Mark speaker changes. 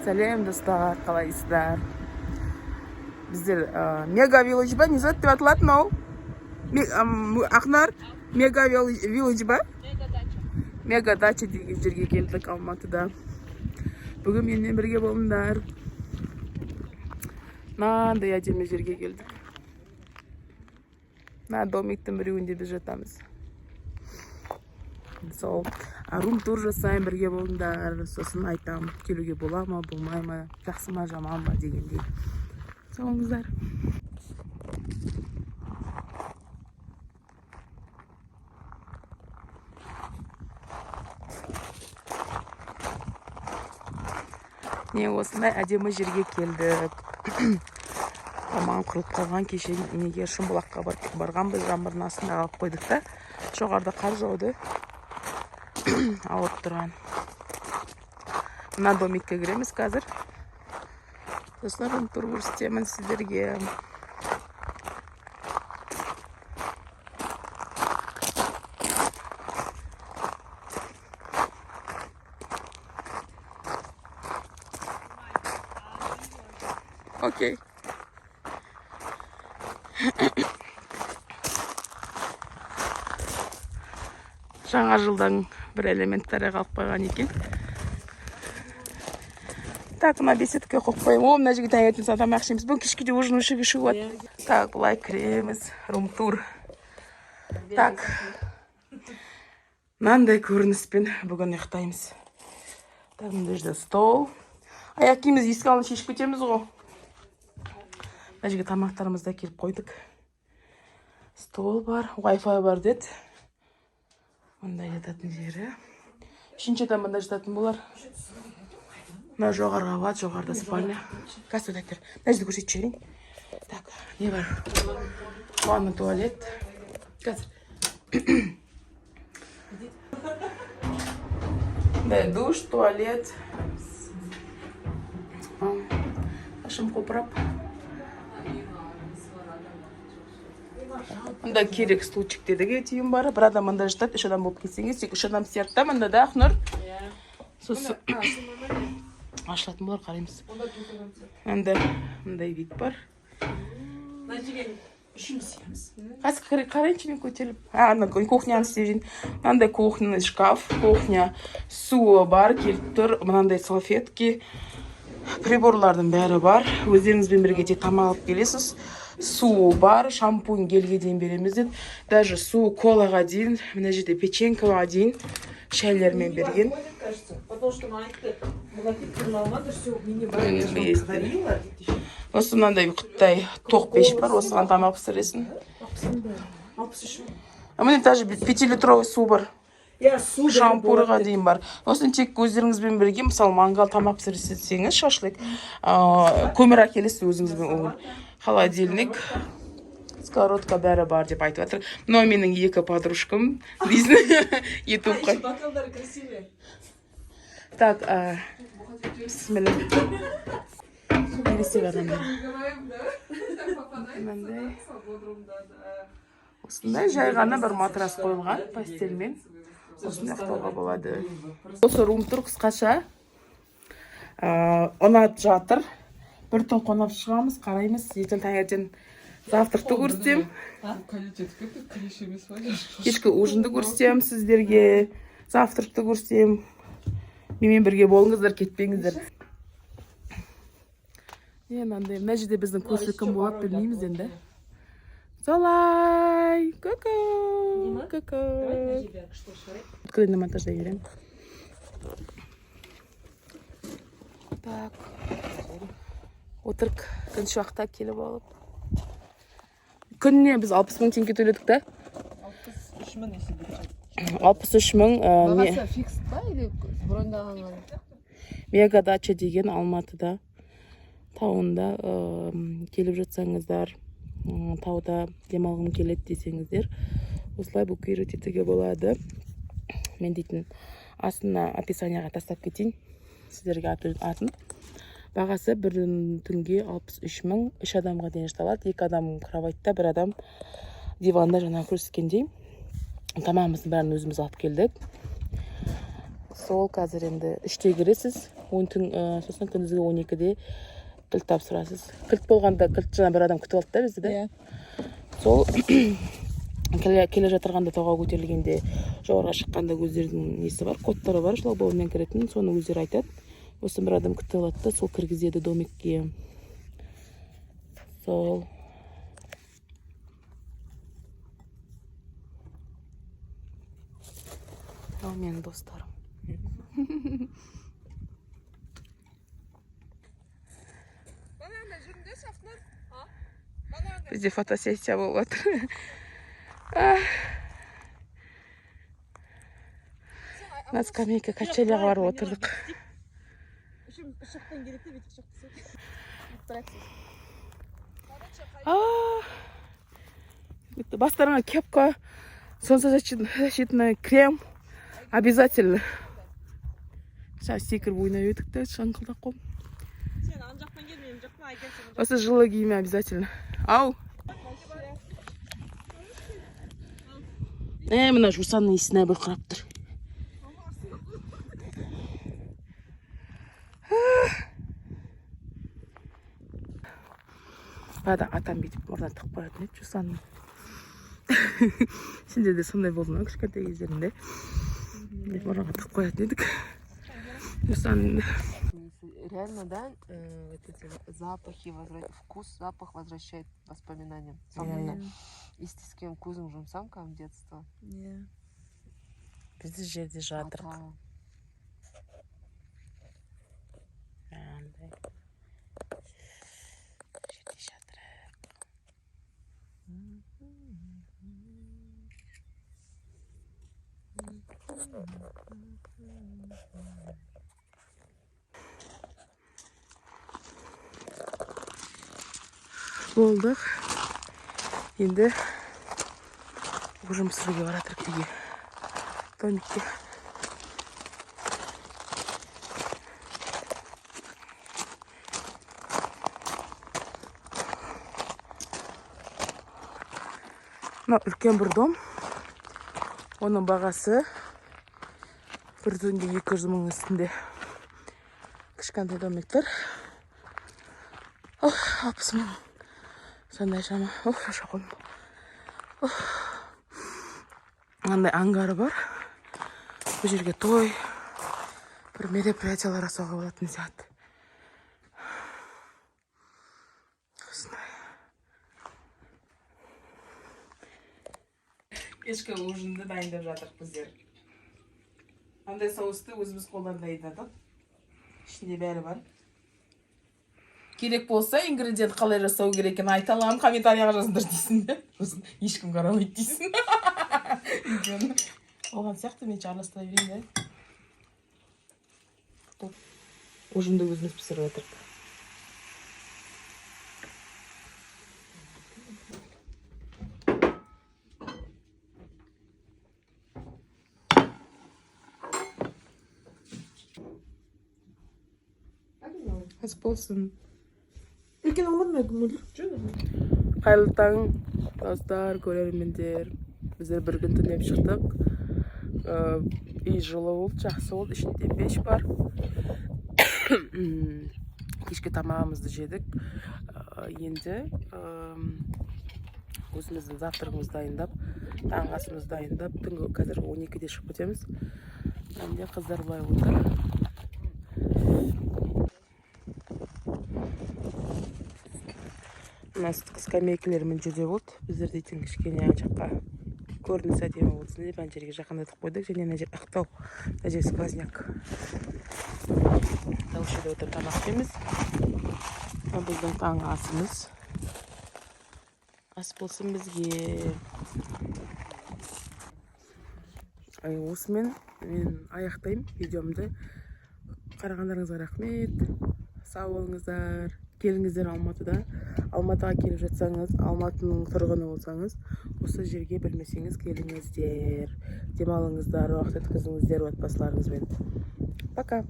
Speaker 1: Сәлем, достар, қалайсыздар? Біздер Мега Виллидж ба, не зат деп аталады мынау? Ақнар, Мега Виллидж ба? Мега Дача деген жерге келдік Алматыда. Бүгін менімен бірге болыңдар. Мынандай әдемі жерге келдік. Мына домиктің біреуінде біз жатамыз. Сол рум-тур жасайын, бірге болыңдар. Сосын айтам, келуге бола ма, болмай ма, жақсы ма, жаман ба дегендей. Сау болыңыздар. Міне, осындай әдемі жерге келдік. Тамағым құрылып қалған. Кеше неге, Шымбұлаққа барғанбыз, жаңбырдың астында қалып қойдық та, жоғарыда қар жауды, ауырып тұрған. Мына домикке кіреміз қазір, сосын рум тур көрсетемін сіздерге. Окей. Жаңа жылдың бір элементтері қалып қойған екен. Так, мына беседка қойып қояйын. О, мына жерге таңертең тамақ ішеміз. Бүгін кешке де ужин ішуге шығып болады. Так, былай кіреміз, рум тур. Так, мынандай көрініспен бүгін ұйықтаймыз. Так, мына жерде стол. Аяқ киімімізді есік алдына шешіп кетеміз ғой. Мына жерге тамақтарымызды әкеліп қойдық. Стол бар, Wi-Fi бар деді. Мында жататын жері. Үшінші адам мында жататын болар. Мына жоғарыға болады, жоғарыда спальня. Қазір тұр. Мына жерді көрсетіп жіберейін. Так, не бар? Ванна, туалет. Қазір. Мындай душ, туалет. Шашым қопырап. Мында керек стульчиктерге дейін бар. Бір адам мында жатады, үш адам болып келсеңіз, тек үш адам сияды да мында да, Ақнұр. Сосын ашылатын болар, қараймыз. Мында мындай вид бар.
Speaker 2: Мына жерге үшеуміз сиямыз.
Speaker 1: Қазір қарайыншы мен көтеріліп. А, ана кухняны істеп жейін. Мынандай кухонный шкаф, кухня, суы бар, келіп тұр. Мынандай салфетки, приборлардың бәрі бар. Өздеріңізбен бірге тек тамақ алып келесіз. Суы бар, шампунь, гельге дейін береміз деді. Даже су, колаға дейін, мына жерде печенькаға дейін шайлермен берген.
Speaker 2: Кажется, потому что маған айтты, логотип алмадыр, все, мини бар,
Speaker 1: М,
Speaker 2: я же вам
Speaker 1: есть.
Speaker 2: говорила, дейді еще.
Speaker 1: Осы мынандай құттай тоқ пеш бар, осыған тамақ пісіресің.
Speaker 2: 63 мың.
Speaker 1: А міне, даже пятилитровый су бар.
Speaker 2: Иә, су бәрі
Speaker 1: Шампурға
Speaker 2: болады.
Speaker 1: дейін бар. Осыны тек өздеріңізбен бірге, мысалы, мангал, тамақ пісірсеңіз, шашлык, көмір әкелесіз өзіңізбен, уголь. Холодильник, сковородка, бәрі бар деп айтып жатыр. Мынау менің екі подружкам дейсің ютубқа.
Speaker 2: Еще бокалдары красивые.
Speaker 1: Так, бісміллә. Ересек адамдар. Мынандай, осындай жай ғана бір матрас қойылған постельмен, осындай ұйықтауға болады. Осы рум тур қысқаша. Ұнап жатыр. Бір түн қонып шығамыз, қараймыз. Ертең таңертең завтракты көрсетемін, кешкі ужинді көрсетемін сіздерге, завтракты көрсетемін. Менімен бірге болыңыздар, кетпеңіздер. Не, мынандай мына жерде біздің көрші кім болады, білмейміз енді. Солай, ку-ку, ку-ку. Күнде монтаждай беремін. Так, отырық. Екінші уақытта келіп алып, күніне біз 60 000 теңге төледік та.
Speaker 2: 63 мың есеп.
Speaker 1: 63 000.
Speaker 3: Бағасы фикс па или броньдаған?
Speaker 1: Мега Дача деген Алматыда тауында. Келіп жатсаңыздар, тауда демалғым келеді десеңіздер, осылай букировать етуге болады. Мен дейтін астына описанияға тастап кетейін сіздерге атын. Бағасы бір түнге 63 000, үш адамға дейін жаталады, екі адам кроватьта, бір адам диванда, жаңа көрсеткендей. Тамағымыздың бәрін өзіміз алып келдік. Сол қазір енді 3-те кіресіз, он түн, сосын күндізгі 12-де кілт тапсырасыз. Кілт болғанда, кілт жаңа бір адам күтіп алды да бізді, да?
Speaker 3: Иә.
Speaker 1: Сол келе жатырғанда, тауға көтерілгенде, жоғарыға шыққанда өздерінің несі бар, кодтары бар, шлагбауммен кіретін, соны өздері айтады. Сосын бір адам күтіп алады да, сол кіргізеді домикке. Сол. Ал менің достарым.
Speaker 2: Бананда жүріңдерші, Ақтар.
Speaker 1: Бізде фотосессия болып жатыр. Мына скамейка, качеляға барып отырдық.
Speaker 2: Үш жақтан келеді де, бүйтіп шықты.
Speaker 1: А, бітті. Бастарыңа кепка, солнцезащитный крем обязательно. Сейчас секіріп ойнап едік те, шаңқылдап қойып.
Speaker 2: Сен ана жақтан кел, мен жақтан, Айгерім, сен мына.
Speaker 1: Осы жылы киім обязательно. Ау. Мына жусанның иісіне бұрқырап тұр. Баяғыда атам бүйтіп мұрнына тығып қоятын еді жусанның. Сенде де сондай болды ма кішкентай кездеріңде? Бүйтіп мұрныңа тығып қоятын едік. Жусан.
Speaker 3: Реально, да, вот эти запахи, вкус, запах возвращает воспоминания. Сондықтан естіскен көзің жұмсам кәдімгі детство.
Speaker 2: Иә.
Speaker 1: Біз де жерде жатырық.
Speaker 3: Ата.
Speaker 1: Андай. Жерде жатырық. Болдық. Енді ужин пісіруге бара жатырық үйге. Домикке. Мына үлкен бір дом. Оның бағасы бір түнге 200 000 үстінде. Кішкентай домиктер. Ох, 60 000. Сондай шама. Ох, шаршап қалдым. Ох. Мынандай ангары бар. Бұл жерге той, бір мероприятиялар жасауға болатын сияқты. Осындай. Кешкі ужинді дайындап жатырық біздер. Андай соусты өзіміз қолдан дайындадық. Ішінде бәрі бар. Керек болса, ингредиент қалай жасау керек екенін айта аламын, комментарийға жазыңдар дейсің де. Сосын ешкім қарамайды дейсің. Видеоны. Болған сияқты, мен араластыра берейін да. Ужинді өзіміз пісіріп жатырық. Ас болсын.
Speaker 2: Үлкен алмадым ба, мөлдір? Жоқ.
Speaker 1: Қайырлы таң, достар, көрермендер. Біздер бір күн түнеп шықтық. Үй жылы болды, жақсы болды. Ішінде пеш бар. Кешкі тамағымызды жедік. Енді өзіміздің завтрагымызды дайындап, таңғы асымызды дайындап, түнгі қазір 12-де шығып кетеміз. Енді қыздар былай отыр. Мына скамейкалер мына жерде болды. Біздер дейтін кішкене ана жаққа көрініс әдемі болсын деп ана жерге жақындатып қойдық. Және ана жер ақтау, мына жер сквозняк. Осы жерде отырып тамақ ішеміз. Мына біздің таңғы асымыз. Ас болсын бізге. Ай, осымен мен аяқтаймын видеомды. Қарағандарыңызға рахмет. Сау болыңыздар. Келіңіздер Алматыда. Алматыға келіп жатсаңыз, Алматының тұрғыны болсаңыз, осы жерге білмесеңіз келіңіздер. Демалыңыздар, уақыт өткізіңіздер отбасыларыңызбен. Пока.